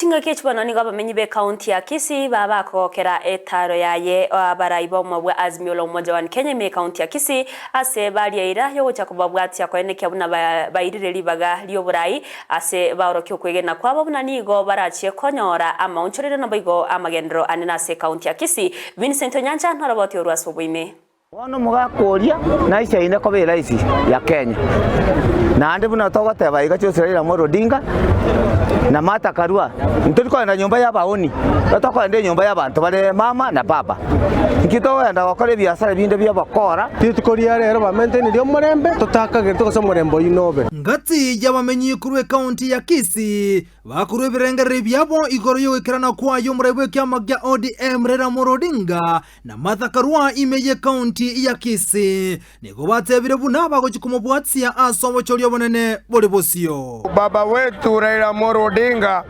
Chingaki echi bono nigo abamenyi b'ecounty ya Kisii babakogokera etaro yaye abarai b'obomo bwa Azimio la Umoja One Kenya ime y'ecounty ya Kisii ase baria eira yogocha kobabwatia koenekia buna bairire ribaga ri'oborai ase baorokia okwegena kwabo buna nigo barachie konyora amaonchorero naboigo amagenderero anene ase ecounty ya Kisii. Vincent Onyancha noroboti orwo ase oboime. Bono omogaka oria naisaine koba eraisi ya Kenya. Naende buna togoteba iga Jose Raila Amolo Odinga na Martha Karua, ntori kogenda nyomba y'abaoni, igo tokogenda enyomba y'abanto bare mama na baba. Inki tokogenda gokora ebiasara binde bi'obokora? Rituko ria rero bamenteinirie omorembe, totakagerete gose omorembe oyio nobe. Ngati y'abamenyi korwa ekaunti ya Kisii Bakorua ebirengererio biabo igoro y'ogoikerana kwaye omorai bw'ekiama kia ODM Raila Amolo Odinga na Martha Karua ime y'ekaunti ya Kisii. Nigo batebire buna bagochia komobwatia ase obochori obonene bore bosio. Baba wetu Raila Amolo Odinga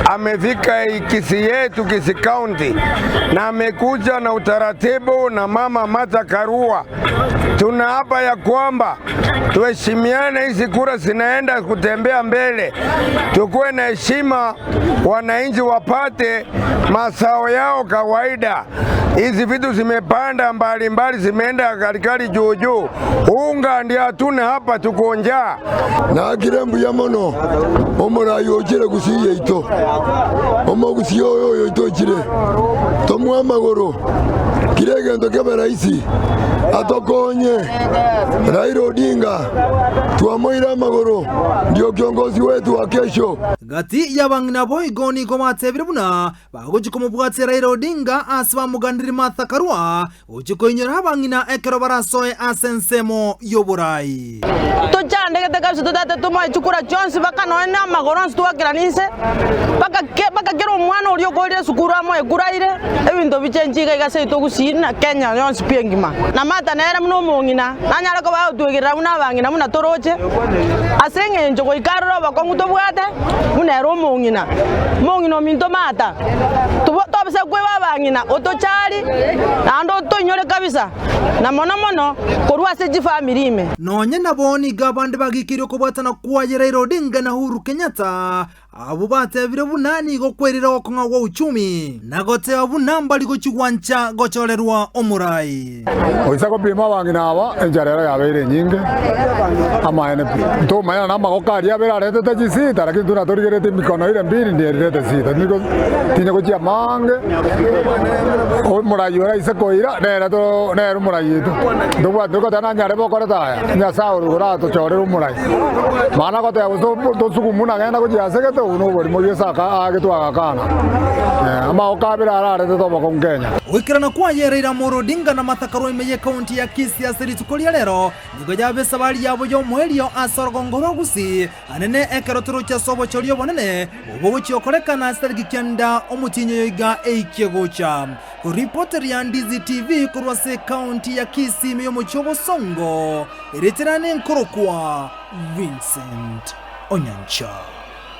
amefika hii Kisii yetu Kisii County na amekuja na utaratibu na mama Martha Karua. Tunaapa ya kwamba tuheshimiane, hizi kura zinaenda kutembea mbele, tukuwe na heshima, wananchi wapate mazao yao kawaida. Hizi vitu zimepanda mbalimbali, zimeenda kalikali juu juu, unga ndio hatuna hapa, tuko njaa. Nakire mbuya mono omorai ochire gusii yaito, omogusii oyo oyoito ochire, tomoe amagoro, kera egento kebe rahisi, atokonye. Raila Odinga twamoire amagoro, ndio kiongozi wetu wa kesho. Gati y'abang'ina boigo nigo batebire buna bagochia komobwatia Raila Odinga ase bamoganirie Martha Karua gochia koinyora abang'ina ekero barasoe ase ensemo y'oborai. Tochandegete kabisa totagete tomoe chikura chionsi mpaka nonya na amagoro onsi twakerania inse, mpaka ke mpaka kera omwana oria okorire esukuru amoe kura aire, ebinto bichenchi iga iga seito gusii na Kenya yonsi pi engima. Na Martha nere buna omong'ina, nanyare koba agotwegerera buna abang'ina buna toroche, ase eng'encho goika arore obokong'u tobwate, buna ere omong'ina. Omong'ina ominto Martha, tobo tobisa koeba abang'ina, otochari, naende otoinyore kabisa. na mono mono korwa ase chifamiri ime. Nonya nabo nigo abande bagikeirie okobwatana kwaye Raila Odinga na Uhuru Kenyatta, abwo batebire buna nigo kwerire ogokong'a gwa uchumi na goteba buna mbari gochia gwancha gochorerwa omorai. Oisa gopima abang'ina aba, enchara ero yabeire enyinge, amaene pi. Ntomanyana namagoko aria abere aretete chisita, lakini intwe natorigeretie emikono ere mbiri ndierirete sita. Nigo tinye gochia maange, omorai ore aise koira, nere to nere omorai oito. Ntobwati torigoteba nanyare bokorete aya, Nyasae ore igoro atochorere omorai. Maana goteba gose to tosugumu nagenda gochia ase gete, obwo noborimo Yeso aka aagetwe agakana. Amagoko abere araretete obokong'u Kenya. Goikerana kwaye Raila Amolo Odinga na Martha Karua ime y'ekaunti ya Kisii ase rituko ria rero nigo yaba esabari yabo y'omoerio ase orogongo rwa Gusii anene ekero toroche ase obochori obonene obwo gochia gokorekana ase tariki kianda omotienyi oyo iga eikie gocha. Koripoteria Ndizi TV korwa ase ekaunti ya Kisii ime y'omochie o Bosongo, erieta riane nkorokwa Vincent Onyancha.